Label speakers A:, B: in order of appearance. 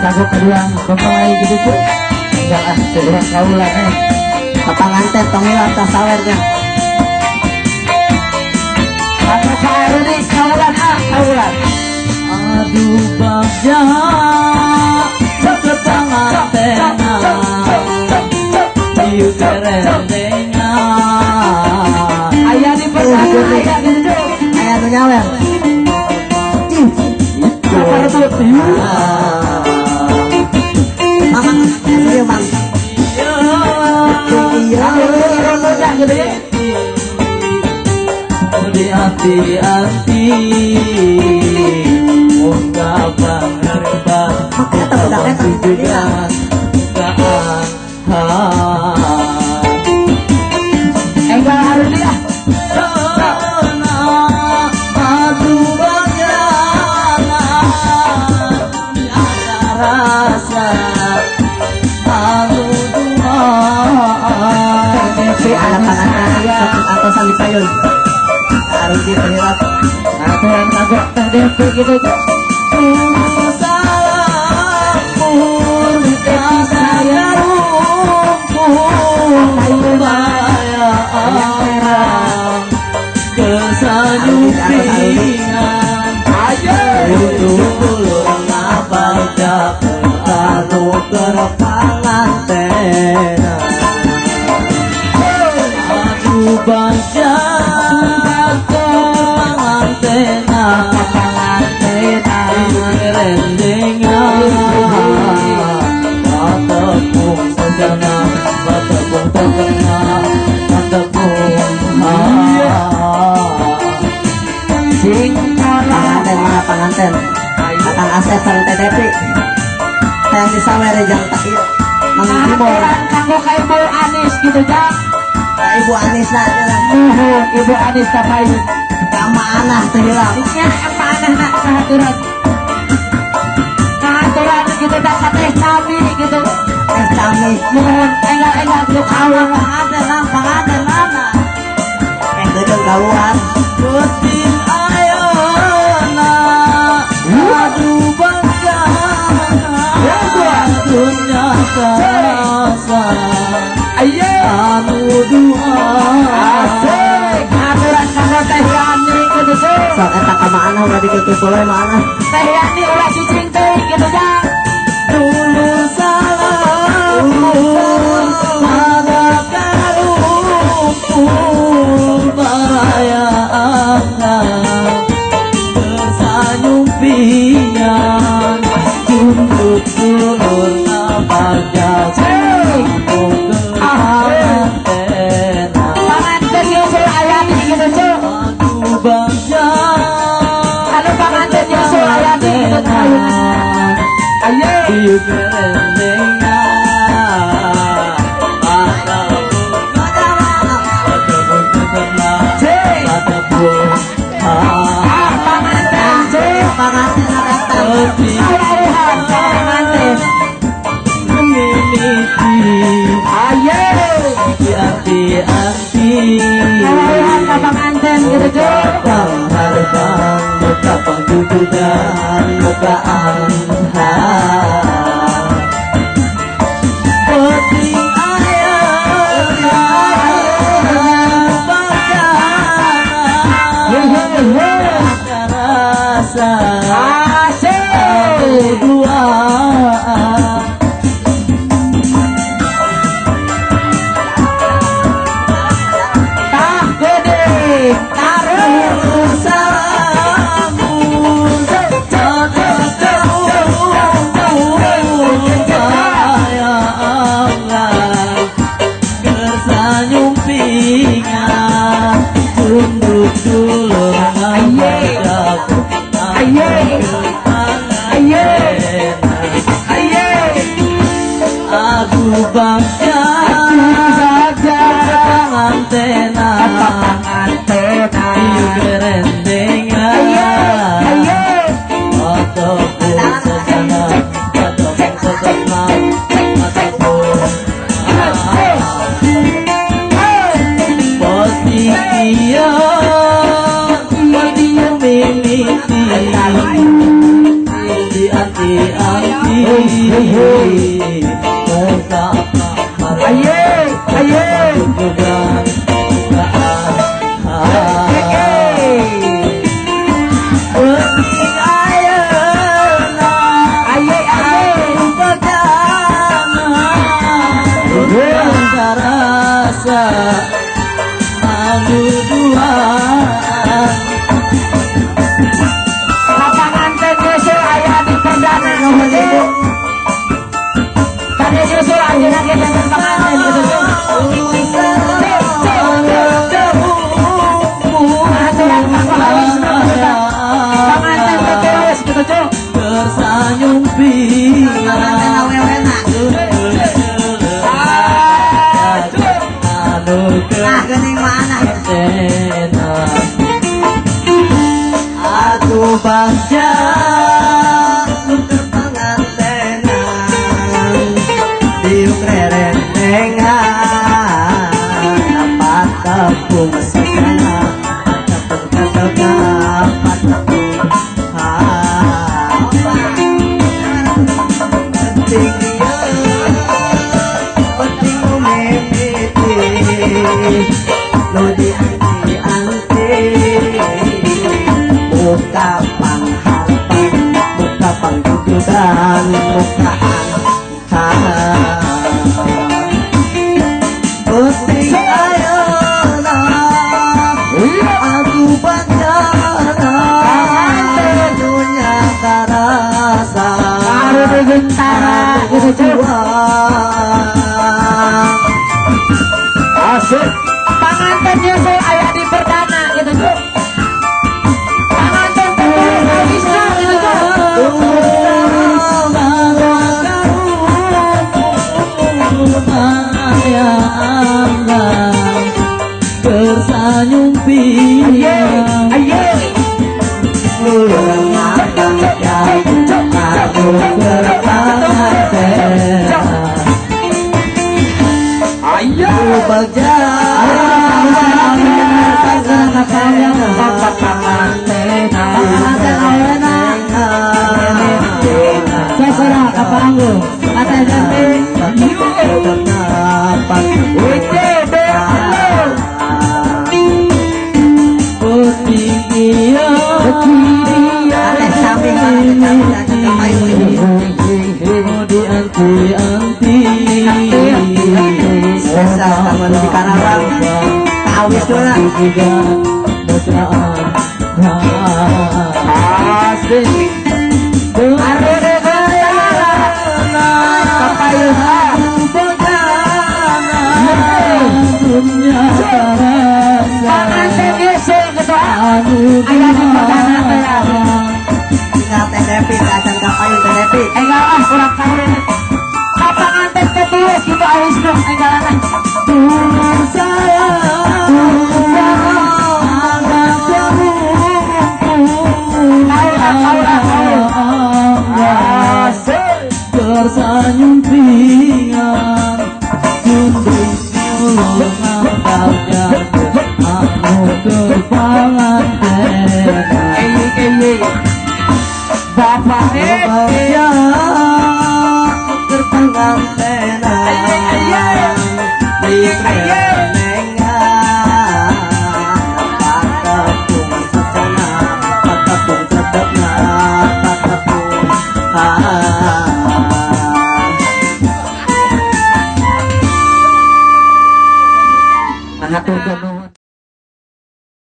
A: kanggo kedua mempelai gitu tuh. Enggak ah, seorang kaula eh.
B: Kapanganten tong hilap tah sawernya.
A: Atau Kak Aruni kaulan ah, kaulan.
C: Aduh bagja kepangantenan ieu kerendengan.
A: Aya di pertama aya gitu tuh.
B: Aya nu nyawer.
A: Apa tuh?
B: Mamang, iya Mang. Iya.
A: Iya gitu ya.
C: Di hati-hati muka pangarban
B: Eta budak eta.
C: juga mukaan.
A: Enggal Aruni ah.
C: Aduh bagaimana rasa anu dua.
B: Aya panganten atosan di payun. Harus di hilap.
A: Aturan kanggo Teh Devi gitu tuh.
C: Salampur saya rumpun bayang kesanyumpingan.
A: Ayo.
C: Dulur ngabagja anu keur pangantenan. Aduh bagja pangantenan kerendengan. Patepung sejana, patepung terkena, patepung.
A: Sing
B: Panganten mana panganten. Akang Asep sareng Teh Devi. Hayang disawer jang tak ieu. Mang Gibor.
A: Aturan kanggo ka Ibu Anis gitu jang.
B: Ka Ibu Anis lah.
A: Nuhun Ibu Anis kapayun.
B: Ka manah teu hilap.
A: Nya apa aneh nak kahaturan. Kahaturan gitu tak ka Teh Cami gitu.
B: Teh Cami.
A: Nuhun enggal-enggal gitu kawon.
B: Panganten lah, panganten mana. Eh geudeung kaluar.
C: Penting ayeuna aduh bagja dunya terasa
A: Ayo.
C: Anu dua.
A: Asik. Aturan kanggo Teh Yani gitu sih.
B: Sok eta ka maanah ulah ditutup we maanah.
A: Teh Yani ulah cicing teuing gitu jang.
C: Dulu salampur ada kalumpur barayaan bersanyumpian tunduk dulur ngabagja kepangantenan.
A: Panganten nyusul Ayani gitu cuy.
C: Aduh bagja
A: Anu panganten nyusul Ayani gitu cuy. Ayo.
C: Ieu kerendengan. Patepung patepung terkena, patepung.
A: Ah, panganten cuy.
B: Panganten datang.
A: Awauhan panganten.
C: Mimiti.
A: Ayo.
C: Anti-anti.
A: Awauhan ka panganten gitu cuy.
C: Pangharban muka pangjujugan mukaan. Penting ayeuna bagana rasa
A: Asik.
C: Dua.
A: Tah gede. Taruh.
C: Salamun kersanyumpingan tunduk dulur.
A: Aye. Aye. Aye.
C: Aduh bagja
A: Saja.
C: Pangantenan.
A: Pangantenan.
C: Ieu kerendengan.
A: Aye. Aye.
C: Ataupun sejana, ataupun sesana, ataupun pasti iya, pasti mimiti di anti-anti. Bajana dunya tarasa
A: Baru gentara gitu cuy.
D: Asik.
A: Panganten Yusuf aya di perdana gitu cuy. Panganten tertulis Wisnu gitu cuy.
C: Tersenyum piang
A: Ayo.
D: Ayo.
A: Sesera ka panggung. Kata Devi.
B: Spesial kamu di Karawang. Kawis dulu.
D: Asik.
A: Arene gentara. Kapayuha. Panganten Yusuf gitu. Aya di perdana teh ya.
B: Tinggal Teh Devi, acan kapayun Teh Devi.
A: Enggak ah kurang kawin. Kapanganten tertulis gitu Wisnu enggak lah.
D: Asik.
C: Tersenyum ringan Sundung ulung antarnya Anu terpanganten
A: Bapak
C: Bagja
B: Mahatur